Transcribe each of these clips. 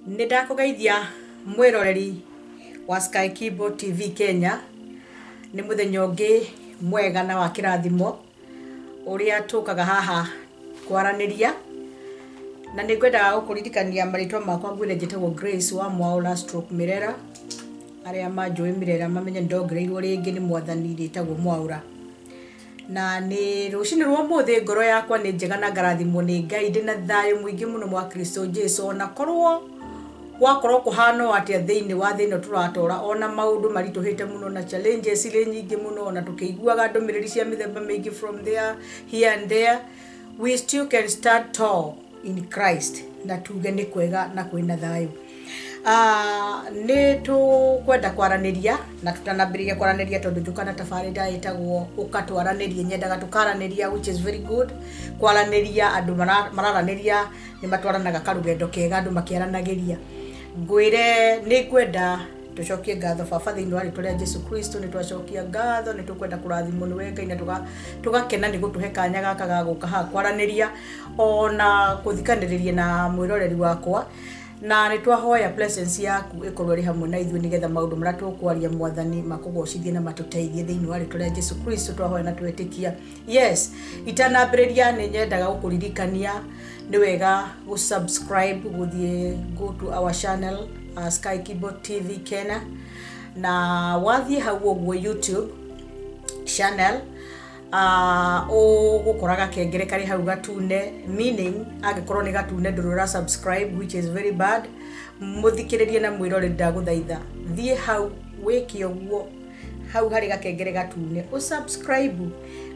Nĩ ndakũgeithia mwĩroreri wa Sky Kibo TV Kenya. Nĩ mũthenya ũngĩ mwega na wa kĩrathimo ũrĩa tũkaga haha kwaranĩria, na nĩ ngwendaga gũkũririkania marĩtwa makwa. Ngwĩre njĩtagwo Grace wa Mwaũra stroke Mirera. Arĩa manjũĩ Mirera mamenye nĩ ndongereirwo rĩngĩ nĩ Mwathani rĩtagwo Mwaũra. Na nĩ rũcinĩ rwa ũmũthĩ, ngoro yakwa nĩ njega na ngarathimwo nĩ Ngai. Ndĩna thayũ mũingĩ mũno mwa Kristo Jesu, ona korwo gwakorwo kũhana o atĩa thĩinĩ wa thĩ ĩno tũratũra, ona maũndũ maritũhĩte mũno na challenges irĩ nyingĩ mũno, ona tũkĩiguaga ndũmĩrĩri cia mĩthemba mĩingĩ from there, here and there, we still can stand tall in Christ na tuge nĩ kwega na kwĩna thayũ. Nĩ tũkwenda kwaranĩria, na tũtanambĩrĩria kwaranĩria, tondũ njũka na tabarĩra ĩtagwo "Ũka Twaranĩrie", nyendaga tũkaranĩria, which is very good. Kwaranĩria, andũ mararanĩria nĩ matwaranaga karũgendo kega andũ makĩaranagĩria. Ngwĩre nĩ ngwenda tũcokie ngatho Baba thĩinĩ wa rĩtwa rĩa Jesu Kristo. Nĩ twacokia ngatho, nĩ tũkwenda kũrathimwo nĩwe Ngai, na tũgakena nĩ gũtũhe kanya gaka ga gũka haha kwaranĩria ona kũthikanĩrĩria na mwĩroreri wakwa. Na nĩ twahoya presence yaku ĩkorwo ĩrĩ hamwe na ithuĩ, nĩgetha maũndũ marĩa tũkwaria, Mwathani, makũgocithie na matũteithie. Thĩinĩ wa rĩtwa rĩa Jesu Kristo twahoya na twetĩkia. Yes, itanambĩrĩria nĩ nyendaga gũkũririkania nĩ wega gũ-subscribe, gũthiĩ go to our channel, Sky Keyboard TV Kenya, na wathiĩ hau ũguo YouTube channel, ũgũkora gakengere karĩ hau gatune, meaning angĩkorwo nĩ gatune ndũrĩ ũra subscribe, which is very bad. Mũthikĩrĩrie na mwĩrore, ndagũthaitha thiĩ hau wĩke ũguo. Hau harĩ gakengere gatune, ũsubscribe.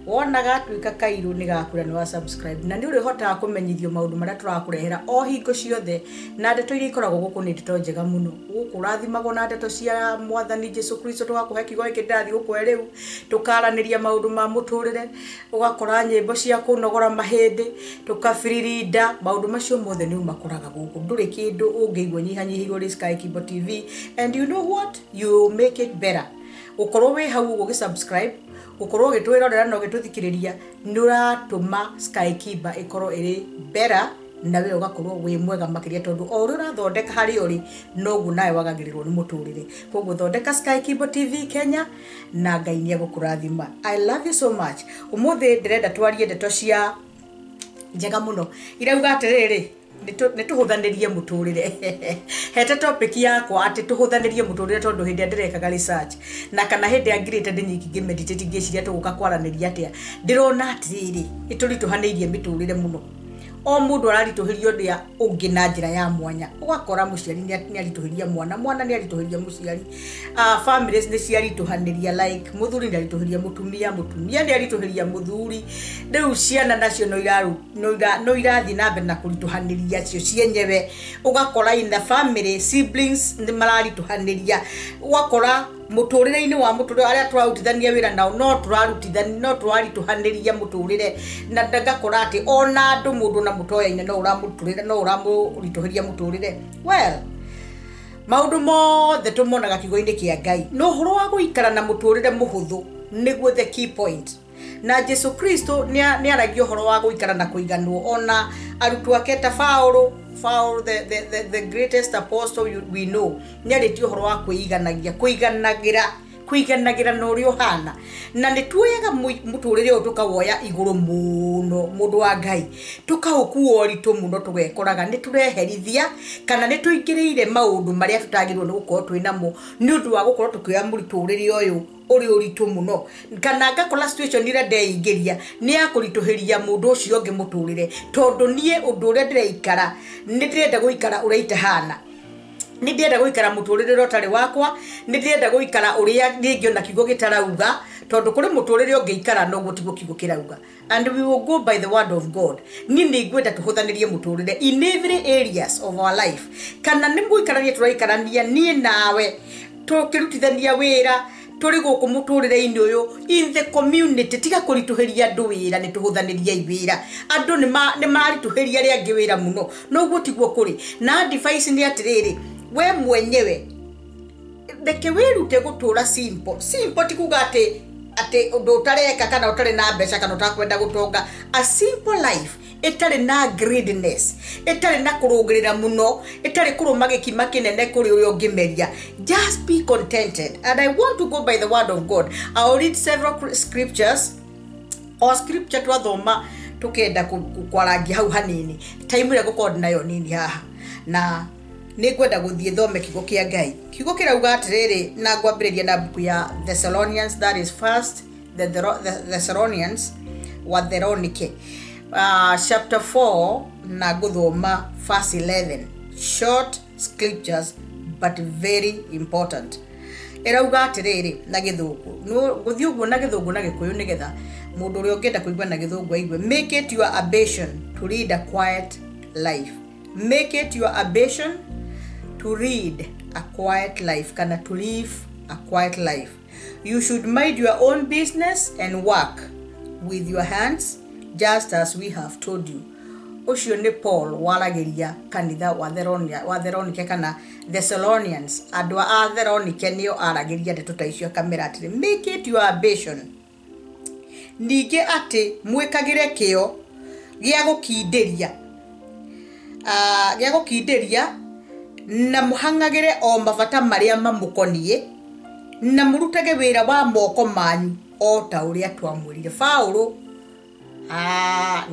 Wona gatuĩka kairũ nĩ gakũra nĩ wa subscribe, na nĩ ũrĩhotaga kũmenyithio maũndũ marĩa tũrakũrehera o hingo ciothe. Na ndeto iria ikoragwo gũkũ nĩ ndeto njega mũno. Gũkũ ũrathimagwo na ndeto cia Mwathani Jesu Kristo. Tũgakũhe kiugo gĩkĩ ndĩrathiĩ gũkũhe rĩu, tũkaranĩria maũndũ ma mũtũrĩre, ũgakora nyĩmbo cia kũnogora mahĩndĩ, tũkabiririnda maũndũ macio mothe nĩ ũmakoraga gũkũ. Ndũrĩ kĩndũ ũngĩigua nyihanyihĩirwo rĩ Sky Kibo TV. And you know what, you make it better gũkorwo wĩ hau ũguo ũgĩsubscribe, gũkorwo ũgĩtwĩrorera na ũgĩtũthikĩrĩria. Nĩ ũratũma Sky Kiba ĩkorwo ĩrĩ better, na we ũgakorwo wĩ mwega makĩria, tondũ o ũrĩa ũrathondeka harĩa ũrĩ noguo nawe wagagĩrĩrwo nĩ mũtũrĩre. Koguo thondeka Sky Kibo TV Kenya na Ngai nĩ egũkũrathima. I love you so much. Ũmũthĩ ndĩrenda twarie ndeto cia njega mũno irauga atĩrĩrĩ, nĩ tũhũthanĩrie mũtũrĩre. Hete topic yakwa atĩ tũhũthanĩrie mũtũrĩre, tondũ hĩndĩ ĩrĩa ndĩrekaga research na kana hĩndĩ ĩrĩa ngirĩte ndĩ nyiki ngĩmeditate, ngĩciria tũgũka kwaranĩria atĩa, ndĩrona atĩrĩrĩ, nĩ tũritũhanĩirie mĩtũrĩre mũno. O mũndũ araritũhĩria ũrĩa ũngĩ na njĩra ya mwanya. Ũgakora mũciari nĩ aritũhĩria mwana, mwana nĩ aritũhĩria mũciari, families nĩ ciaritũhanĩria, like mũthuri nĩ aritũhĩria mũtumia, mũtumia nĩ aritũhĩria mũthuri. Rĩu ciana nacio no irathiĩ na mbere na kũritũhanĩria cio cienyewe. Ũgakora in the family siblings nĩ mararitũhanĩria. Ũgakora mũtũrĩre-inĩ wa mũtũrĩre arĩa tũrarutithania wĩra nao no tũraritũhanĩria mũtũrĩre, na ngakora atĩ ona andũ mũndũ na mũtoyaine no ũramũtũrĩre, no ũramũritũhĩria mũtũrĩre. Well, maũndũ mothe tũmonaga kiugo-inĩ kĩa Ngai, na ũhoro wa gũikara na mũtũrĩre mũhũthũ nĩguo the key point. Na Jesu Kristo nĩ aragia ũhoro wa gũikara na kũiganwo. Ona arutwo ake ta Paul, the greatest apostle we know, nĩ arĩtie ũhoro wa kwĩiganagia, kũiganagĩra na ũrĩa ũhana. Na nĩ tuoyaga mũtũrĩre ũyũ tũkawoya igũrũ mũno, mũndũ wa Ngai, tũkaũkua ũritũ mũno, tũgekoraga nĩ tũreherithia kana nĩ tũingĩrĩire maũndũ marĩa tũtagĩrĩirwo nĩ gũkorwo twĩ namo, nĩ ũndũ wa gũkorwo tũkĩoya mũtũrĩre ũyũ ũrĩ ũritũ mũno, kana ngakora situation ĩrĩa ndeingĩria nĩ ya kũritũhĩria mũndũ ũcio ũngĩ mũtũrĩre, tondũ niĩ ũndũ ũrĩa ndĩreikara nĩ ndĩrenda gũikara ũrĩa itahana, nĩ ndĩrenda gũikara mũtũrĩre ũrĩa ũtarĩ wakwa, nĩ ndĩrenda gũikara ũrĩa rĩngĩ ona kiugo gĩtarauga, tondũ kũrĩ mũtũrĩre ũngĩikara noguo tiguo kiugo kĩrauga, and we will go by the word of God. Niĩ nĩ ngwenda tũhũthanĩrie mũtũrĩre in every areas of our life, kana nĩ gũikarania tũraikarania niĩ nawe, tũkĩrutithania wĩra, tũrĩ gũkũ mũtũrĩre-inĩ ũyũ, in the community. Tiga kũritũhĩria andũ wĩra, nĩ tũhũthanĩriei wĩra. Andũ nĩ maritũhĩria arĩa angĩ wĩra mũno, noguo tiguo kũrĩ. Na advice nĩ atĩrĩrĩ, we mwenyewe reke wĩrute gũtũra simple. Simple ti kuga atĩ ũndũ ũtareka kana ũtarĩ na mbeca kana ũtakwenda gũtonga. A simple life. Ĩtarĩ na greediness, ĩtarĩ na kũrũngĩrĩra mũno, ĩtarĩ kũrũma gĩkima kĩnene kũrĩ ũrĩa ũngĩmeria. Just be contented. And I want to go by the word of God. I will read several scriptures. O scripture twathoma tukenda kwarangia hau hanini. Time ĩrĩa ngũkorwo nayo nini haha. Na nĩngwenda gũthiĩ thome kiugo kĩa Ngai. Kiugo kĩrauga atĩrĩrĩ, na ngwambĩrĩria na mbuku ya Thessalonians, that is first the Thessalonians wa Thessalonike, chapter 4, na ngũthoma verse 11. Short scriptures but very important. Ĩrauga atĩrĩrĩ na gĩthũngũ. Ngũthiĩ ũguo na gĩthũngũ na gĩkũyũ nĩgetha mũndũ ũrĩa ũngĩenda kũigua na gĩthũngũ aigue. Make it your ambition to lead a quiet life. Make it your ambition to lead a quiet life, kana to live a quiet life. You should mind your own business and work with your hands, just as we have told you. Ũcio nĩ Paul waragĩria kanitha wa Thessalonike kana Thessalonians. Andũ a Thessalonike nĩo aragĩria ndeto ta icio, akamera atĩrĩ, make it your ambition. Ningĩ atĩ mwĩkagĩre kĩo gĩa gũkindĩria, gĩa gũkindĩria na mũhang'agĩre o mabata marĩa mamũkoniĩ, na mũrutage wĩra wa moko manyu o ta ũrĩa twamwĩrire. Paũlũ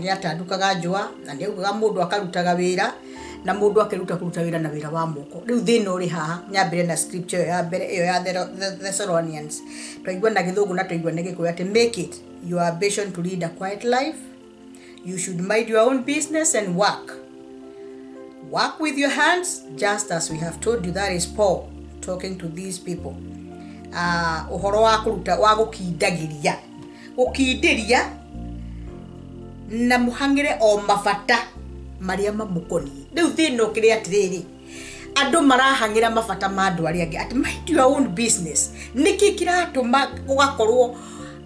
nĩ atandukaga njũa na nĩ augaga mũndũ akarutaga wĩra, na mũndũ akĩruta kũruta wĩra na wĩra wa moko. Rĩu thĩna ũrĩ haha, nyambĩre na scripture ĩyo ya mbere, ĩyo ya Thessalonians. Twaigua na gĩthũngũ na twaigua na gĩkũyũ atĩ make it your ambition to lead a quiet life. You should mind your own business and work. Work with your hands, just as we have told you. That is Paul talking to these people. Ũhoro wa kũruta, wa gũkindagĩria, gũkindĩria na mũhang'ĩre o mabata marĩa mamũkoniĩ. Rĩu thĩna ũkĩrĩ atĩrĩrĩ, andũ marahang'ĩra mabata ma andũ arĩa angĩ, atĩ mind your own business. Nĩkĩ kĩratũma gũgakorwo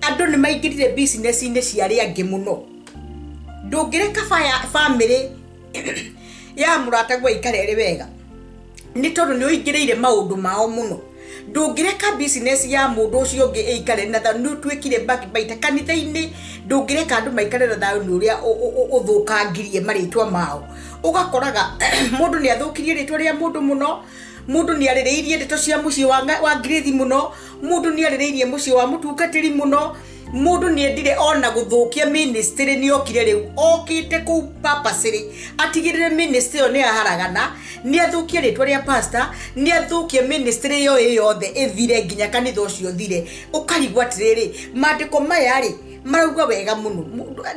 andũ nĩ maingĩrire business-inĩ cia arĩa angĩ mũno? Ndũngĩreka family ya mũrataguo aikare ĩrĩ wega, nĩ tondũ nĩ ũingĩrĩire maũndũ mao mũno. Ndũngĩreka business ya mũndũ ũcio ũngĩ ĩikare na thayũ, nĩ ũtuĩkire backbiter. Kanitha-inĩ ndũngĩreka andũ maikare na thayũ nĩ ũrĩa ũthũkangirie marĩtwa mao. Ũgakoraga mũndũ nĩ athũkirie rĩtwa rĩa mũndũ mũno, mũndũ nĩ arĩrĩirie ndeto cia mũciĩ wa Ngirĩthi mũno, mũndũ nĩ arĩrĩirie mũciĩ wa mũtungatĩri mũno, mũndũ nĩ endire ona gũthũkia ministry. Nĩ okire rĩu okĩte kũu purposely atigĩrĩre ministry ĩyo nĩ yaharagana, nĩ athũkie rĩtwa rĩa pastor, nĩ athũkie ministry ĩyo ĩ yothe ĩthire nginya kanitha ũcio ũthire. Ũkarigwo atĩrĩrĩ, maandĩko maya rĩ marauga wega mũno.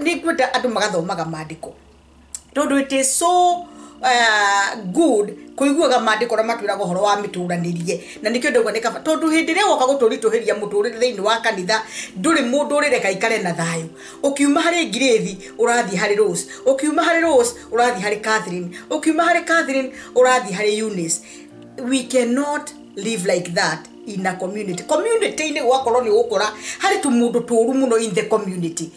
Nĩ ngwenda andũ magathomaga maandĩko, tondũ it is so good kũiguaga maandĩko ũrĩa matwĩraga ũhoro wa mĩtũranĩrie. Na nĩkĩo ndauga nĩ kaba, tondũ hĩndĩ ĩrĩa woka gũtũritũhĩria mũtũrĩre thĩinĩ wa kanitha, ndũrĩ mũndũ ũrĩreka aikare na thayũ. Ũkiuma harĩ Ngirĩthi ũrathiĩ harĩ Rose, ũkiuma harĩ Rose ũrathiĩ harĩ Catherine, ũkiuma harĩ Catherine ũrathiĩ harĩ Eunice. We cannot live like that in a community. Community-inĩ gwakorwo nĩ ũgũkora harĩ tũmũndũ tũru mũno in the community.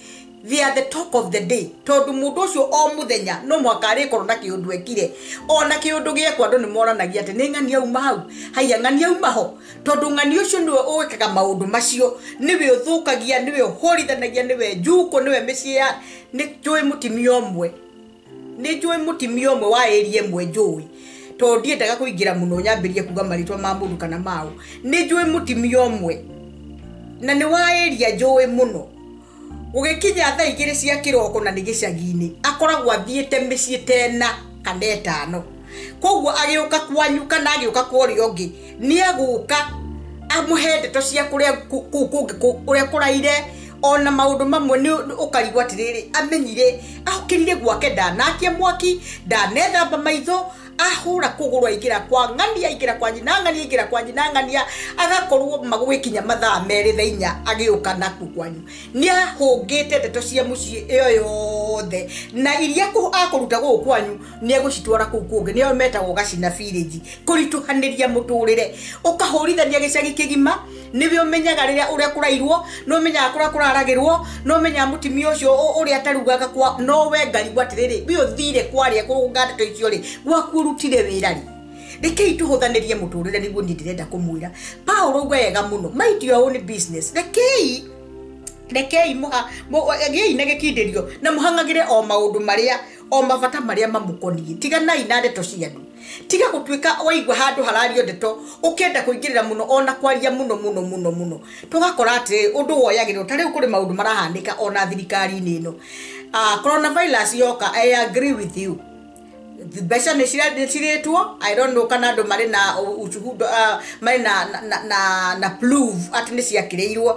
They are the talk of the day, tondũ mũndũ ũcio o mũthenya no mũhaka arĩkorwo na kĩũndũ ekire. Ona kĩũndũ gĩekwo andũ nĩ moranagia atĩ nĩ ng'ani auma hau, haiya ng'ani auma ho, tondũ ng'ani ũcio nĩwe ũĩkaga maũndũ macio, nĩwe ũthũkagia, nĩwe ũhũrithanagia, nĩwe njukũ, nĩwe mĩciĩ ya. Nĩ njũĩ mũtimia ũmwe, nĩ njũĩ mũtimia ũmwe wa area ĩmwe njũĩ, tondũ ndiendaga kũingĩra mũno nyambĩrie kuga marĩtwa ma mũndũ kana mao. Nĩ njũĩ mũtimia ũmwe na nĩ wa area njũĩ mũno, gũgĩkinya thaa 2 cia kĩroko na nĩ gĩcagi-inĩ, akoragwo athiĩte mĩciĩ tena kana 5. Koguo agĩũka kwanyu kana agĩũka kwa ũrĩa ũngĩ, nĩ agũka amũhe ndeto cia kũrĩa kũu kũngĩ ũrĩa kũraire, ona maũndũ mamwe nĩ ũkarigwo atĩrĩrĩ, amenyire ahũkĩrire gwake, ndanakia mwaki, ndanethamba maitho, ahũra kũgũrũ aingĩra kwa ng'ania, aingĩra kwa nyina ng'ania, aingĩra kwa nyina ng'ania, agakorwo magũgĩkinya mathaa 2 thaa 4 agĩũka naku kwanyu. Nĩ ahũngĩte ndeto cia mũciĩ ĩyo yothe, na iria akũruta gũkũ kwanyu nĩ egũcitwara kũu kũngĩ. Nĩo metagwo gacina village, kũritũhanĩria mũtũrĩre, ũkahũrithania gĩcagi kĩgima. Nĩwe ũmenyaga rĩrĩa ũrĩa kũrairwo, nĩ ũmenyaga kũrĩa kũraragĩrwo, nĩ ũmenyaga mũtimia ũcio ũrĩa atarugaga kwa, no we ngarigwo atĩrĩrĩ, we ũthire kwarĩa kũrũnga ndeto icio rĩ, gwaku ũrutire wĩra rĩ. Rekei tũhũthanĩrie mũtũrĩre, nĩguo niĩ ndĩrenda kũmwĩra. Paũlũ auga wega mũno, mind your own business. Rekei Rekei muha gĩai na gĩkindĩrio na mũhang'agĩre o maũndũ marĩa o mabata marĩa mamũkoniĩ. Tiganai na ndeto cia andũ. Tiga gũtuĩka waigua handũ harario ndeto ũkĩenda kũingĩrĩra mũno ona kwaria mũno mũno mũno mũno. Tũgakora atĩ ũndũ woyagĩrĩrwo ta rĩu kũrĩ maũndũ marahanĩka ona thirikari-inĩ ĩno. Coronavirus yoka, I agree with you. Mbeca nĩ cirĩtwo. I don't know kana andũ marĩ na ushuhuda, marĩ na proof atĩ nĩ ciakĩrĩirwo,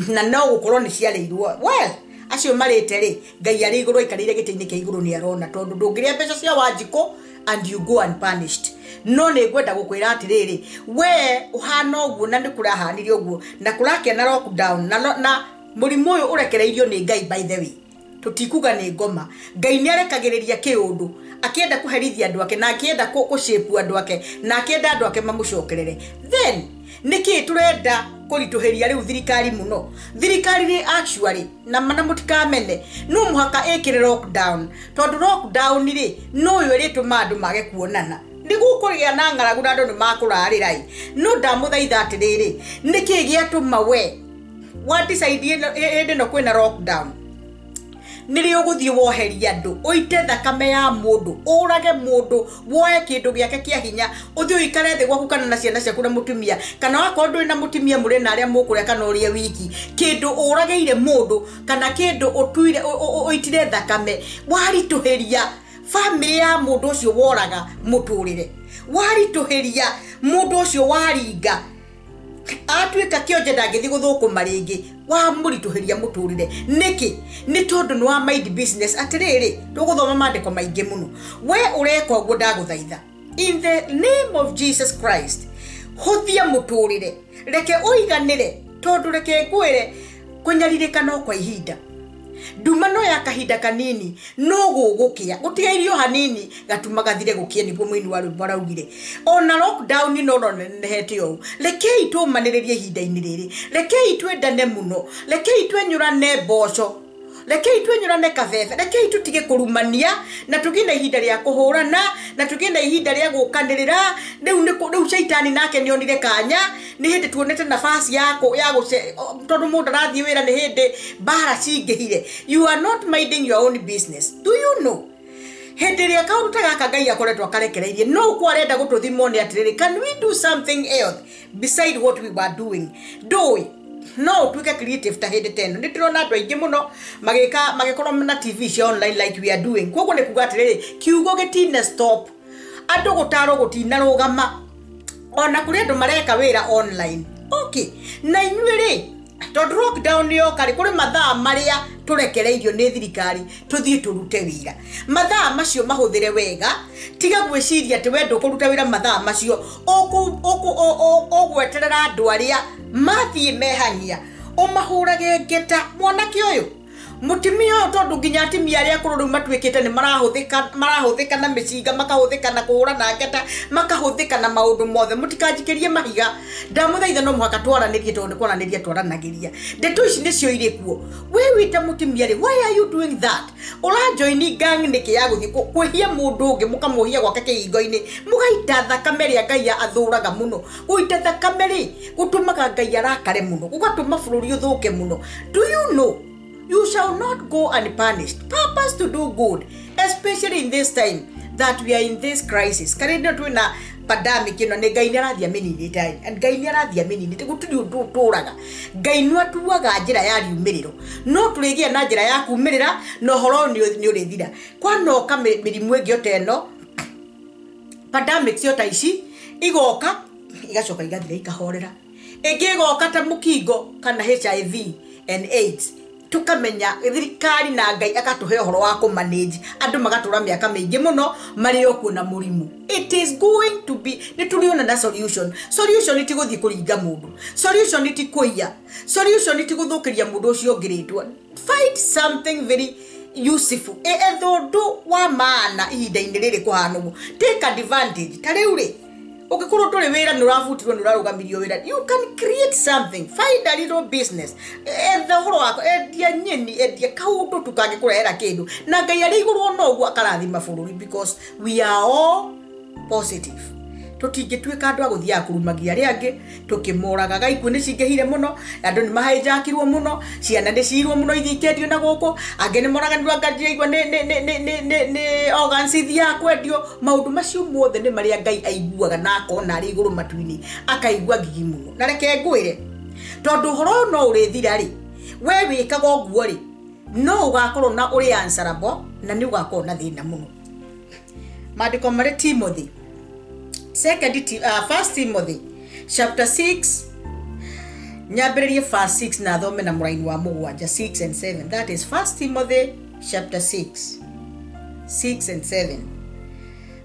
na no gũkorwo nĩ ciarĩirwo. Well, acio marĩte rĩ, Ngai arĩ igũrũ aikarĩire gĩtĩ-inĩ kĩa igũrũ nĩ arona, tondũ ndũngĩrĩa mbeca cia Wanjikũ and you go unpunished. No nĩ ngwenda gũkwĩra atĩrĩrĩ, we ũhana ũguo na nĩ kũrahanire ũguo na kũrakĩa na lockdown na mũrimũ ũyũ ũrekereirio nĩ Ngai, by the way. Tũtikuga nĩ ngoma. Ngai nĩ arekagĩrĩria kĩũndũ akĩenda kũherithia andũ ake na akĩenda kũshape andũ ake na akĩenda andũ ake mamũcokerere. Then nĩkĩ tũrenda kũritũhĩria rĩu thirikari mũno? Thirikari rĩ actually na mana mũtikamene, no mũhaka ĩkĩre lockdown, tondũ lockdown rĩ no yo ĩrĩtũma andũ mage kuonana. Nĩ gũkũgĩa na ng'aragu na andũ nĩ makũrarĩra ĩ. No ndamũthaitha atĩrĩrĩ, nĩkĩ gĩatũma we wa decide hĩndĩ ĩno kwĩna lockdown nĩrĩo ũgũthiĩ woherie andũ, ũite thakame ya mũndũ, ũrage mũndũ, woe kĩndũ gĩake kĩa hinya, ũthiĩ ũikare thĩ gwaku kana na ciana ciaku na mũtumia, kana wakorwo ndũrĩ na mũtumia mũrĩ na arĩa mũkũrĩa kana ũrĩe wiki, kĩndũ ũragĩire mũndũ kana kĩndũ ũtuire ũitire thakame, waritũhĩria famĩlĩ ya mũndũ ũcio woraga mũtũrĩre, waritũhĩria mũndũ ũcio waringa atuĩka kĩonje ndangĩthiĩ gũthũkũma rĩngĩ, wamũritũhĩria mũtũrĩre. Nĩkĩ? Nĩ tondũ nĩ wa mind business. Atĩrĩrĩ, tũgũthoma maandĩko maingĩ mũno. We ũreka ũguo, ndagũthaitha in the name of Jesus Christ, hũthia mũtũrĩre, reke ũiganĩre, tondũ reke ngwĩre, kũnyarirĩka no kwa ihinda, nduma no ya kahinda kanini, no gũgũkĩa gũtigairio hanini gatuma gathire gũkĩe, nĩguo mũini wa rwĩmbo araugire. Ona lockdown no no nenehete ũũ, rekei tũmanĩrĩrie ihinda-inĩ rĩrĩ, rekei twendane mũno, rekei twenyũrane mboco, rekei twenyũrane kabebe, rekei tũtige kũrumania na tũgĩe na ihinda rĩa kũhũrana na tũgĩe na ihinda rĩa gũkanĩrĩra. Rĩu caitani nake nĩonire kanya, nĩ hĩndĩ tuonete nafasi ya tondũ mũndũ arathiĩ wĩra, nĩ hĩndĩ mbara cingĩhire. You are not minding your own business. Do you know hĩndĩ ĩrĩa kaũndũ ta gaka Ngai akoretwo akarekereirie, no ũguo arenda gũtũthimwo nĩ atĩrĩrĩ, can we do something else beside what we were doing? Ndũĩ no ũtuĩke creative ta hĩndĩ ta ĩno. Nĩ ndĩrona andũ aingĩ mũno magĩka magĩkorwo na TV cia online like we are doing. Koguo nĩ kuga atĩrĩrĩ, kiugo gĩtina stop, andũ gũtarwo gũtinarũgama, ona kũrĩ andũ mareka wĩra online. Okay, na inyuĩ rĩ, tondũ lockdown yoka rĩ, kũrĩ mathaa marĩa tũrekereirio nĩ thirikari tũthiĩ tũrute wĩra. Mathaa macio mahũthĩre wega, tiga gwĩciria atĩ we ndũkũruta wĩra mathaa macio, ũgweterera andũ arĩa mathiĩ mehang'ia ũmahũrage ngeta. Mwanake ũyũ, mũtumia ũyũ, tondũ nginya atumia arĩa akũrũ rĩu matuĩkĩte nĩ marahũthĩka na mĩcinga, makahũthĩka na kũhũra na ngeta, makahũthĩka na maũndũ mothe. Mũtikanjikĩrie mahiga, ndamũthaitha, no mũhaka twaranĩrie, tondũ nĩ kwaranĩria twaranagĩria. Ndeto ici nĩcio irĩ kuo. We wĩta mũtumia rĩ, why are you doing that? Ũrajoini gang nĩkĩ ya gũthiĩ kwĩhia mũndũ ũngĩ, mũkamũhia gwake kĩhingo-inĩ, mũgaita thakame ĩrĩa Ngai athũraga mũno? Gũita thakame rĩ, gũtũmaga Ngai arakare mũno, gũgatũma bũrũri ũthũke mũno. Do you know you shall not go unpunished? Purpose to do good, especially in this time that we are in this crisis. Karĩ ndio twĩna pandemic ĩno, nĩ Ngai nĩ arathiĩ amĩninĩte, Ngai nĩ arathiĩ amĩninĩte. Gũtirĩ ũndũ ũtũraga, Ngai nĩ atuaga njĩra ya riumĩrĩro, no tũrĩgĩa na njĩra ya kumĩrĩra na ũhoro ũyũ nĩ ũrĩthira. Kwanoka mĩrimũ ĩngĩ o ta ĩno, pandemic cio ta ici igoka igacoka igathira ikahorera, ĩngĩ ĩgoka ta mũkingo kana HIV and AIDS, tukamenya thirikari na Ngai akatũhe ũhoro wa kũmanage, andũ magatũra mĩaka mĩingĩ mũno marĩ o kuo na mũrimũ. It is going to be, nĩ tũrĩona na solution. Solution ti gũthiĩ kũringa mũndũ, solution ti kũiya, solution ti gũthũkĩria mũndũ ũcio ũngĩ rĩtwa. Find something very useful, etha ũndũ wa maana ihinda-inĩ rĩrĩ kũhana ũguo, take advantage. Ta rĩu rĩ, ũngĩkorwo ndũrĩ wĩra, nĩ ũrabutirwo, nĩ ũrarũgamirio wĩra, you can create something, find a little business, etha ũhoro wako, endia nyeni, endia kaũndũ tu kangĩkũrehera kĩndũ, na Ngai arĩ igũrũ ona ũguo akarathima bũrũri, because we are all positive. Tũtingĩtuĩka andũ a gũthiaga kũrumagia arĩa angĩ tũkĩmoragaga. Ikuũ nĩ cingĩhire mũno, andũ nĩ mahĩnjakirwo mũno, ciana nĩ ciirwo mũno ithiĩ ikendio na gũkũ, angĩ nĩ moraganirwo, anga ndiraigua nĩ organs ithiaga kwendio. Maũndũ macio mothe nĩ marĩa Ngai aiguaga na akona arĩ igũrũ matu-inĩ, akaigua ngigi mũno. Na reke ngwĩre, tondũ ũhoro ũyũ no ũrĩthira rĩ, we wĩkaga ũguo rĩ, no ũgakorwo na ũrĩ answerable na nĩ ũgakorwo na thĩna mũno. Maandĩko marĩ Timothy, First Timothy chapter 6, nyambĩrĩrie verse 6 na thome na mũraini wa mũgwanja, 6 and 7. That is First Timothy chapter 6, 6 and 7.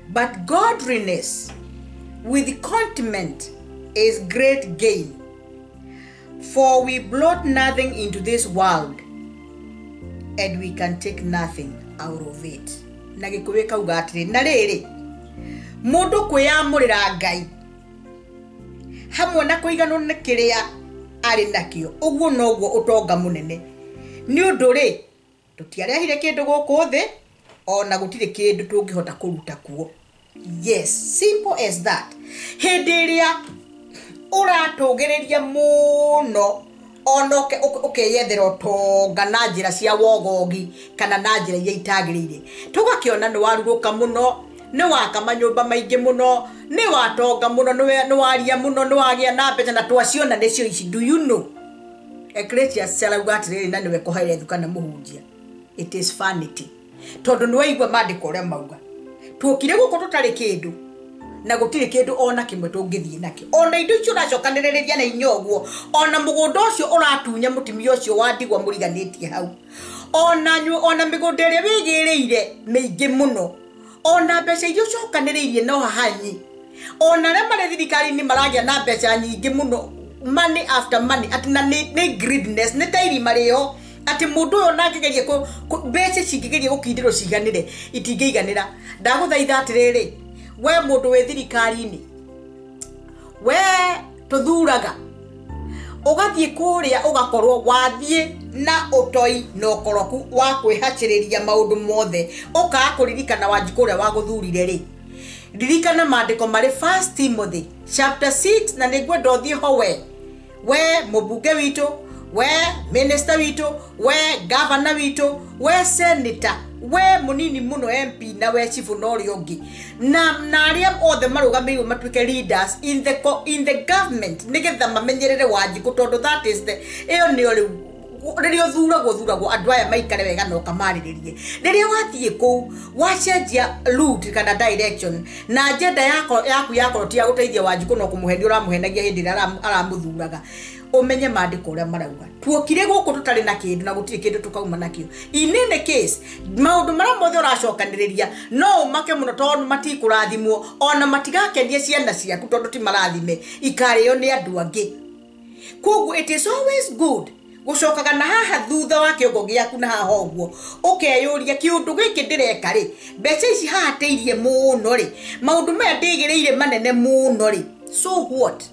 But godliness with contentment is great gain, for we brought nothing into this world and we can take nothing out of it. Na gĩkũyũ kauga atĩrĩ, na rĩrĩ, mũndũ kwĩyamũrĩra Ngai hamwe na kũiganwo nĩ kĩrĩa arĩ nakĩo, ũguo noguo ũtonga mũnene. Nĩ ũndũ rĩ, tũtiarehire kĩndũ gũkũ thĩ, ona gũtirĩ kĩndũ tũngĩhota kũruta kuo. Yes, simple as that. Hĩndĩ ĩrĩa ũratũgĩrĩria mũno ona ũkeyethera ũtonga na njĩra cia wogogi kana na njĩra iria itagĩrĩire, tũgakĩona nĩ warurũka mũno, nĩ waka manyũmba maingĩ mũno, nĩ watonga mũno, nĩ waria mũno, nĩ wagĩa na mbeca, na twaciona nĩcio ici. Do you know Ecclesiastes arauga atĩrĩrĩ, na nĩwe Kohelethu kana mũhunjia, it is vanity. Tondũ nĩ waigua maandĩko ũrĩa mauga, tuokire gũkũ tũtarĩ kĩndũ na gũtirĩ kĩndũ ona kĩmwe tũngĩthiĩ nakĩo. Ona indo icio ũracokanĩrĩria na inya ũguo, ona mũgũnda ũcio ũratunya mũtumia ũcio wa ndigwa mũriganĩtie hau, ona mĩgũnda ĩrĩa wĩgĩrĩire mĩingĩ mũno, ona mbeca iria ũcokanĩrĩirie no hahanyi, ona arĩa marĩ thirikari-inĩ maragĩa na mbeca nyingĩ mũno, money after money, atĩ na nĩ greediness, nĩ ta irima rĩo, atĩ mũndũ ũyũ ona angĩgeria mbeca cingĩgeria gũkindĩrwo ciganĩre, itingĩiganĩra. Ndagũthaitha atĩrĩrĩ, we mũndũ wĩ thirikari-inĩ, we tũthuraga, ũgathiĩ kũrĩa ũgakorwo wathiĩ na ũtoi na ũkoroku wa kwĩhacĩrĩria maũndũ mothe, ũkaga kũririkana Wanjikũ ũrĩa wagũthurire rĩ. Ririkana maandĩko marĩ First Timothy chapter 6, na nĩngwenda ũthiĩ ho we mũmbunge witũ, we minister witũ, we governor witũ, we senator, we mũnini mũno MP, na we chief na ũrĩa ũngĩ, na arĩa othe marũgamĩrĩirwo matuĩke leaders in the government, nĩgetha mamenyerere Wanjikũ, tondũ that is the ĩyo nĩyo rĩu rĩrĩa ũthuragwo, ũthuragwo andũ aya maikare wega na ũkamarĩrĩrie. Rĩrĩa wathiĩ kũu wacenjia route kana direction na agenda yaku yakorwo ti ya gũteithia Wanjikũ no kũmũhenia ũramũhenagia hĩndĩ ĩrĩa aramũthuraga, ũmenye maandĩko ũrĩa marauga, tuokire gũkũ tũtarĩ na kĩndũ na gũtirĩ kĩndũ tũkauma nakĩo. In any case, maũndũ marĩa mothe ũracokanĩrĩria no ũmake mũno, tondũ matikũrathimwo ona matigakenia ciana ciaku, tondũ ti marathime, ikarĩo nĩ andũ angĩ. Koguo it is always good gũcokaga na haha thutha wa kĩongo gĩaku na haha ũguo ũkeyũria, kĩũndũ gĩkĩ ndĩreka rĩ, mbeca ici hahatĩirie mũno rĩ, maũndũ maya ndĩgĩrĩire manene mũno rĩ, so what?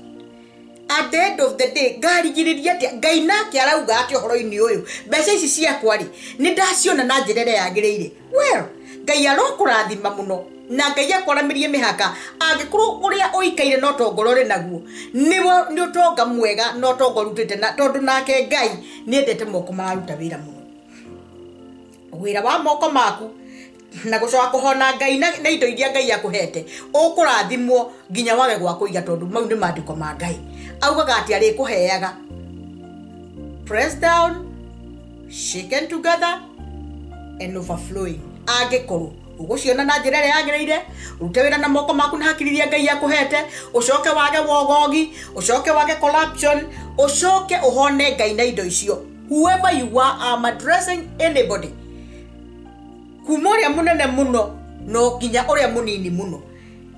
At the end of the day ngarigĩrĩria atĩa? Ngai nake arauga atĩa ũhoro-inĩ ũyũ? Mbeca ici ciakwa rĩ, nĩ ndaciona na njĩra ĩrĩa yagĩrĩire? Well, Ngai arokũrathima mũno na Ngai akwaramĩrie mĩhaka, angĩkorwo ũrĩa ũikaire no ũtonga ũrĩ naguo nĩ ũtonga mwega na ũtonga ũrutĩte, na tondũ nake Ngai nĩ endete moko mararuta wĩra mũno, wĩra wa moko maku na gũcoka kũhona Ngai na indo iria Ngai akũhete, ũkũrathimwo nginya wage gwa kũiga, tondũ mau nĩ maandĩko ma Ngai augaga atĩ arĩkũheaga press down, shaken together and overflowing, angĩkorwo ũgũciona na njĩra ĩrĩa yagĩrĩire, ũrute wĩra na moko maku na hakiri iria Ngai akũhete, ũcoke wage wogogi, ũcoke wage corruption, ũcoke ũhone Ngai na indo icio. Whoever you are, I'm addressing anybody, kuma ũrĩa mũnene mũno no nginya ũrĩa mũnini mũno,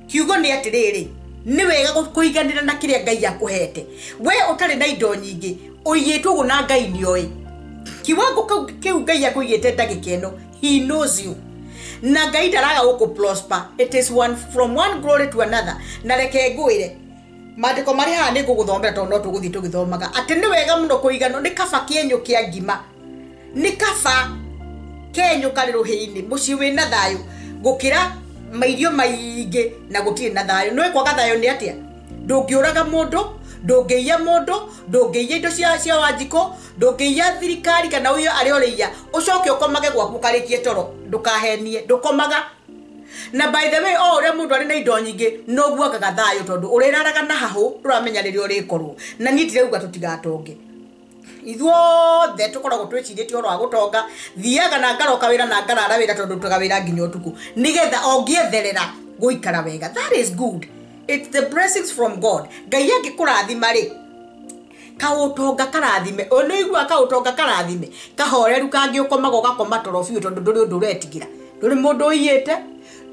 kiugo nĩ atĩrĩrĩ, nĩ wega kũiganĩra na kĩrĩa Ngai akũhete. We ũtarĩ na indo nyingĩ, ũigĩtwo ũguo na Ngai nĩoĩ kiwango kĩu Ngai akũigĩte ndagĩka ĩno. He knows you, na Ngai ndaraga gũkũ prosper. It is one from one glory to another. Na reke ngwĩre maandĩko marĩ haha nĩ ngũgũthomera, tondũ no tũgũthiĩ tũgĩthomaga, atĩ nĩ wega mũno kũiganwo. Nĩ kaba kĩenyũ kĩa ngima, nĩ kaba kenyũ karĩ rũhĩ-inĩ mũciĩ wĩna thayũ, gũkĩra Mairio maingĩ na gũtirĩ na thayũ. Nĩũĩ kwaga thayũ nĩ atĩa? Ndũngĩũraga mũndũ, ndũngĩiya mũndũ, ndũngĩiya indo cia Wanjikũ, ndũngĩiya thirikari kana ũiye arĩa ũrĩiya, ũcoke ũkomage gwaku ũkarĩkie toro. Ndũkahenie, ndũkomaga. Na by the way, o ũrĩa mũndũ arĩ na indo nyingĩ noguo agaga thayũ, tondũ ũrĩraraga na hahũ ndũramenya rĩrĩa ũrĩkorwo. Na niĩ ndirauga tũtigatonge, ithuothe tũkoragwo twĩcirĩtie ũhoro wa gũtonga. Thiaga na ngaroka wĩra na ngarara wĩra, tondũ ndutaga wĩra nginya ũtukũ, nĩgetha o ngĩetherera gũikara wega. That is good, it's the blessings from God. Ngai angĩkũrathima rĩ, kaũtonga karathime, nĩ ũiguaga kaũtonga karathime kahoreru kangĩ ũkomaga ũgakoma toro biũ, tondũ ndũrĩ ũndũ ũretigĩra, ndũrĩ mũndũ ũiyĩte,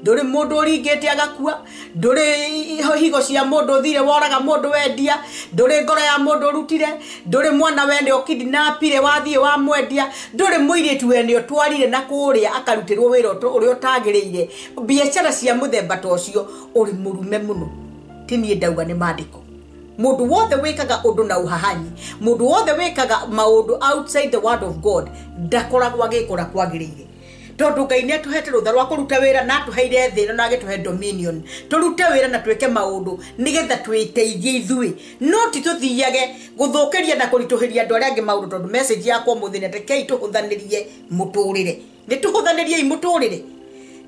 ndũrĩ mũndũ ũringĩte agakua, ndũrĩ higo cia mũndũ ũthire woraga mũndũ wendia, ndũrĩ ngoro ya mũndũ ũrutire, ndũrĩ mwana wene ũkidnapire wathiĩ wamwendia, ndũrĩ mũirĩtu wene ũtwarire na kũrĩa akarutĩrwo wĩra ũrĩa ũtagĩrĩire. Biacara cia mũthemba ta ũcio ũrĩ mũrume mũno. Ti niĩ ndauga, nĩ maandĩko. Mũndũ wothe wĩkaga ũndũ na ũhahanyi, mũndũ wothe wĩkaga maũndũ outside the word of God, ndakoragwo agĩkora kwagĩrĩire, tondũ Ngai nĩ atũhete rũtha rwa kũruta wĩra na atũheire thĩ ĩno na agĩtũhe dominion tũrute wĩra na twĩke maũndũ nĩgetha twĩteithie ithuĩ, no ti tũthiage gũthũkĩria na kũritũhĩria andũ arĩa angĩ maũndũ. Tondũ message yakwa ũmũthĩ nĩ rekei tũhũthanĩrie mũtũrĩre, nĩ tũhũthanĩriei mũtũrĩre.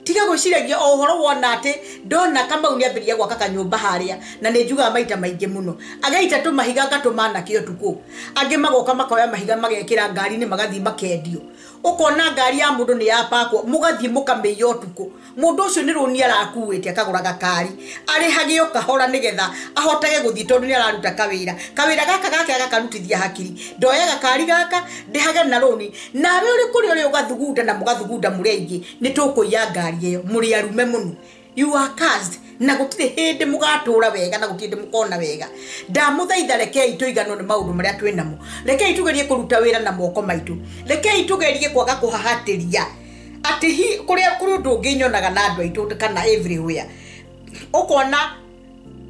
Tiga gwĩciragia o ũhoro wona atĩ ndona Kamau nĩ ambĩrĩria gwaka kanyũmba harĩa, na nĩ njugaga maita maingĩ mũno, agaita tũmahiga ngatũma anake ũtukũ, angĩ magoka makoya mahiga magekĩra ngari-inĩ magathiĩ makendio. Ũkona ngari ya mũndũ nĩ yapakwo, mũgathiĩ mũkamĩiya ũtukũ. Mũndũ ũcio nĩ rũni arakuĩte akagũra gakari, arĩhage o kahora nĩgetha ahotage gũthiĩ, tondũ nĩ araruta kawĩra. Kawĩra gaka gake agakarutithia hakiri, ndoya gakari gaka ndĩhage na rũni. Nawe ũrĩ kũrĩa ũrĩ ũgathugunda na mũgathugunda mũrĩ aingĩ, nĩ tũkũiya ngari ĩyo. Mũrĩ arume mũno, you are cursed, na gũtirĩ hĩndĩ mũgatũra wega na gũtirĩ hĩndĩ mũkona wega. Ndamũthaitha, rekei tũiganwo nĩ maũndũ marĩa twĩ namo. Rekei tũgerie kũruta wĩra na moko maitũ. Rekei tũgerie kwaga kũhahatĩria atĩ hi kũrĩa kũrĩ ũndũ ũngĩ nyonaga na andũ aitũ kana everywhere, ũkona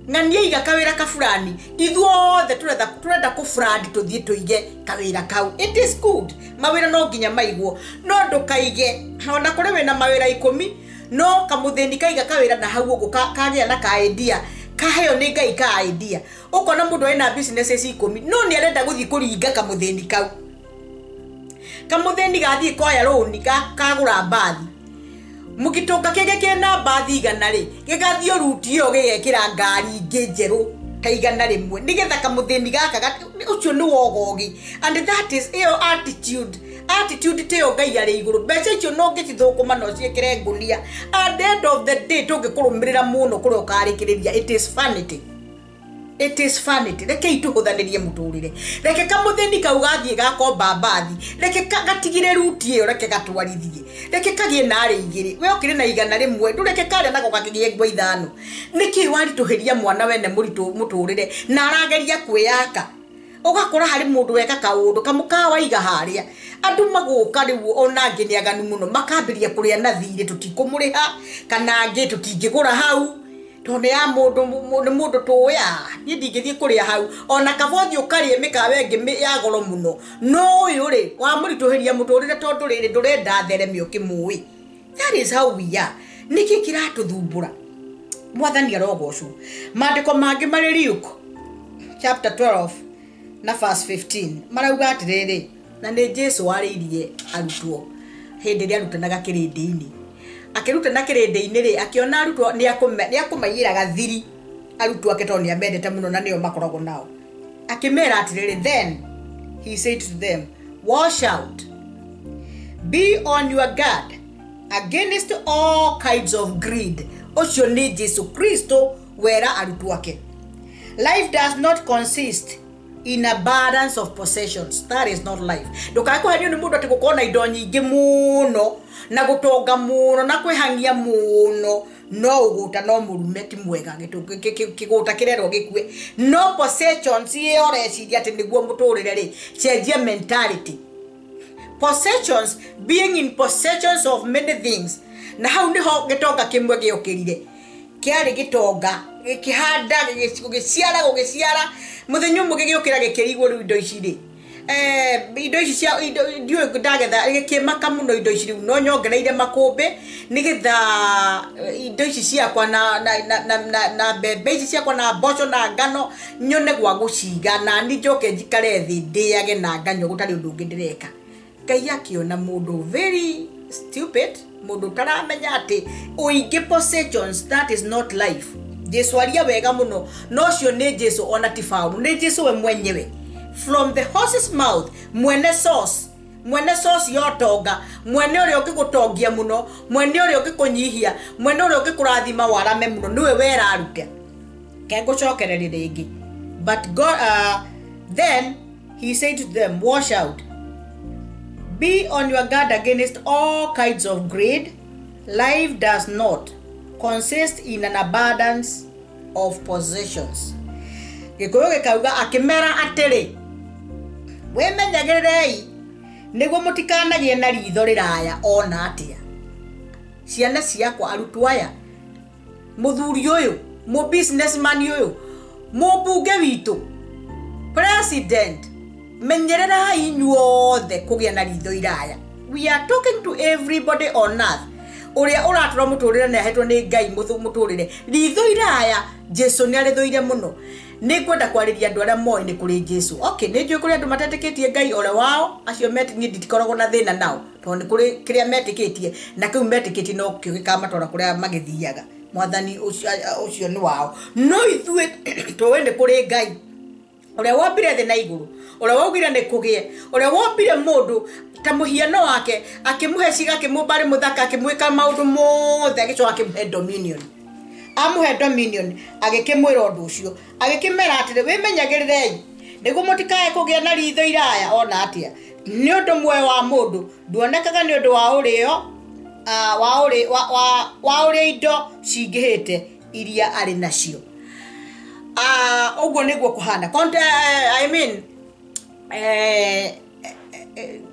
ng'ania iga kawĩra kaburani, ithuothe tũrenda kũbrand tũthiĩ tũige kawĩra kau. It is good, mawĩra no nginya maigwo, no ndũkaige ona kũrĩ wĩna mawĩra 10, no kamũthĩni kaiga kawĩra na hau ũguo kagĩa na ka idea, kaheo nĩ Ngai ka idea. Ũkona mũndũ arĩ na businesses 10, no nĩ arenda gũthiĩ kũringa kamũthĩni kau. Kamũthĩni gathiĩ koya rũni kagũra mbathi, mũgĩtũnga kĩngĩ kĩna mbathi 100 rĩ, gĩgathiĩ ruti ĩyo gĩgekĩra ngari ingĩ njerũ ta 100 nĩgetha kamũthĩni gaka ũcio nĩ wogogi. And that is ĩyo attitude tĩyo Ngai arĩ igũrũ. Mbeca icio no ngĩcithũkũma no ciĩkĩre ngũnia, at the end of the day tũngĩkũrũmĩrĩra mũno kũrĩa ũkarĩkĩrĩria. It is vanity, it is vanity. Rekei tũhũthanĩrie mũtũrĩre. Reke kamũthĩni kau gathiĩ gakomba mbathi, reke gatigire ruti ĩyo, reke gatwarithie, reke kagĩe na arĩ 2, we ũkĩrĩ na 100, ndũreke karĩa nako gakĩgĩe ngwa 5. Nĩkĩ waritũhĩria mwana wene mũritũ mũtũrĩre na arageria kwĩyaka? Ũgakora harĩ mũndũ weka kaũndũ kamũkawa iga harĩa andũ magũka rĩu, ona angĩ nĩ aganu mũno, makambĩrĩria kũrĩa na thirĩ, tũtikũmũrĩha, kana angĩ tũtingĩgũra hau tondũ nĩ ya mũndũ nĩ mũndũ tũĩ. Niĩ ndingĩthiĩ kũrĩa hau, ona kaba ũthiĩ ũkarĩe mĩkawa ĩngĩ ya goro mũno, no ũyũ rĩ wamũritũhĩria mũtũrĩre, tondũ rĩrĩ ndũrenda thereme ũkĩmũĩ. That is how we are. Nĩkĩ kĩratũthumbũra? Mwathani arogocwo. Maandĩko mangĩ marĩ Luke chapter 12 na verse 15, marauga atĩrĩrĩ, na nĩ Jesu warĩirie arutwo hĩndĩ ĩrĩa arutanaga kĩrĩndĩ-inĩ. Akĩrutana kĩrĩndĩ-inĩ rĩ, akĩona arutwo nĩ akũmaiyĩra gathiri arutwo ake, tondũ nĩ amendete mũno na nĩo makoragwo nao. Akĩmera atĩrĩrĩ, "Then he said to them, 'Wash out, be on your guard against all kinds of greed.'" Ũcio nĩ Jesu Kristo wera arutwo ake. Life does not consist in abundance of possessions. That is not life. Ndũkae kũhenio nĩ mũndũ atĩ gũkorwo na indo nyingĩ mũno na gũtonga mũno na kwĩhang'ia mũno no ũgũta, no mũrume ti mwega. Kĩgũta kĩrerwo gĩkue. No possessions ĩyo ũreciria atĩ nĩguo mũtũrĩre rĩ, cenjia mentality. Possessions, being in possessions of many things, na hau niho gĩtonga kĩmwe gĩokĩrire, kĩarĩ gĩtonga, gĩkĩhanda, gũgĩciara, gũgĩciara. Mũthenya ũmwe gĩgĩũkĩra gĩkĩrigwo, rĩu indo ici rĩ, Indo ici cia indo ndiũĩ ndagetha gĩkĩmaka mũno indo ici rĩu no nyongereire makũmbĩ nĩgetha indo ici ciakwa na mbembe ici ciakwa na mboco na ngano nyone gwa gũciga na ni njoke njikare thĩ ndĩage na nganyua gũtarĩ ũndũ ũngĩ ndĩreka. Ngai akĩona mũndũ very stupid, mũndũ ũtaramenya atĩ ũingĩ possessions, that is not life. Jesu aria wega mũno, no ũcio nĩ Jesu ona ti Paũlũ, nĩ Jesu we mwenyewe. From the horse's mouth, mwene source, mwene source ya ũtonga, mwene ũrĩa ũngĩgũtongia mũno, mwene ũrĩa ũngĩkũnyihia, mwene ũrĩa ũngĩkũrathima warame mũno, nĩwe weraruta. Ke ngũcokereria rĩngĩ. But God, then he said to them, wash out. Be on your guard against all kinds of greed. Life does not consist in an abundance of possessions. Gĩkũyũ gĩkauga akĩmera atĩrĩ, wĩmenyagĩrĩrei nĩguo mũtikanagĩe na ritho rĩraya ona atĩa. Ciana ciakwa, arutwo aya, mũthuri ũyũ, mũ businessman ũyũ, mũmbunge witũ, president, menyererai inyuothe kũgĩa na ritho iraya. We are talking to everybody on earth. Ũrĩa ũratũra mũtũrĩre nĩ ahetwo nĩ Ngai mũtũrĩre. Ritho iraya Jesu nĩ arĩthũire mũno. Nĩ ngwenda kwarĩria andũ arĩa moĩ nĩ kũrĩ Jesu. Okay, nĩ njũĩ kũrĩ andũ matetĩkĩtie Ngai ore wao, acio niĩ ndikoragwo na thĩna nao, tondũ nĩ kũrĩ kĩrĩa metĩkĩtie, na kĩu metĩkĩtie no kĩo gĩkamatwara kũrĩa magĩthiaga. Mwathani ũcio nĩ wao. No ithuĩ tũĩ nĩ kũrĩ Ngai ũrĩa wombire thĩ na igũrũ, ũrĩa waugire nĩ kũgĩe, ũrĩa wombire mũndũ ta mũhiano wake, akĩmũhe ciga, akĩmũmba arĩ mũthaka, akĩmwĩka maũndũ mothe, agĩcoka akĩmũhe dominion. Amũhe dominion, agĩkĩmwĩra ũndũ ũcio, agĩkĩmera atĩrĩ, wĩmenyagĩrĩrei nĩguo mũtikae kũgĩa na ritho iraya ona atĩa, nĩ ũndũ muoyo wa mũndũ nduonekaga nĩ ũndũ wa ũrĩo, wa ũrĩa indo cingĩhĩte iria arĩ nacio. Ũguo nĩguo kũhana. I mean,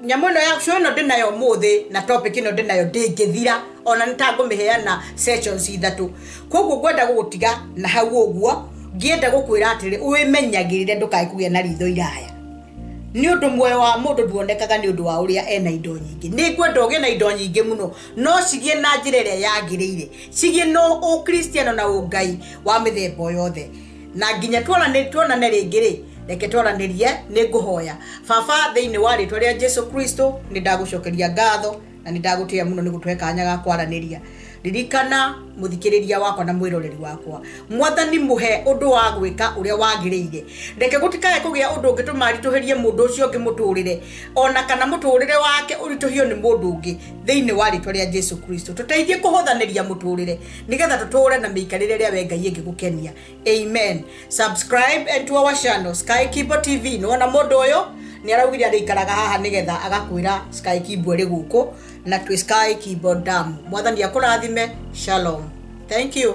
nyamũ ĩno ya show ĩno ndĩnayo ũmũthĩ na topic ĩno ndĩnayo ndĩngĩthira, ona nĩ ta ngũmĩheana sessions ithatũ. Koguo ngwenda gũgũtiga na hau ũguo, ngĩenda gũkwĩra atĩrĩ, wĩmenyagĩrĩre ndũkae kũgĩa na ritho iraya. Nĩ ũndũ muoyo wa mũndũ nduonekaga nĩ ũndũ wa ũrĩa ena indo nyingĩ. Nĩ ngwenda ũgĩe na indo nyingĩ mũno, no cigĩe na njĩra ĩrĩa yagĩrĩire, cigĩe na ũkristiano na ũngai wa mĩthemba yothe. Na nginya tuonane rĩngĩ rĩ, reke twaranĩrie, nĩ ngũhoya. Baba, thĩinĩ wa rĩtwa rĩa Jesu Kristo, nĩ ndagũcokeria ngatho na nĩ ndagũtĩĩa mũno nĩ gũtũhe kanya ga kwaranĩria. Ririkana mũthikĩrĩria wakwa na mwĩroreri wakwa. Mwathani mũhe ũndũ wa gwĩka ũrĩa wagĩrĩire. Reke gũtikae kũgĩa ũndũ ũngĩtũma aritũhĩrie mũndũ ũcio ũngĩ mũtũrĩre, ona kana mũtũrĩre wake ũritũhio nĩ mũndũ ũngĩ, thĩinĩ wa rĩtwa rĩa Jesu Kristo. Tũteithie kũhũthanĩria mũtũrĩre nĩgetha tũtũre na mĩikarĩre ĩrĩa we Ngai ĩngĩgũkenia. Amen. Subscribe and to our channel Sky Kibo TV. Nĩwona mũndũ ũyũ nĩ araugire arĩikaraga haha nĩgetha agakwĩra Sky Kibo ĩrĩ gũkũ, na twĩ Sky Kibo Dam. Mwathani akũrathime. Shalom. Thank you.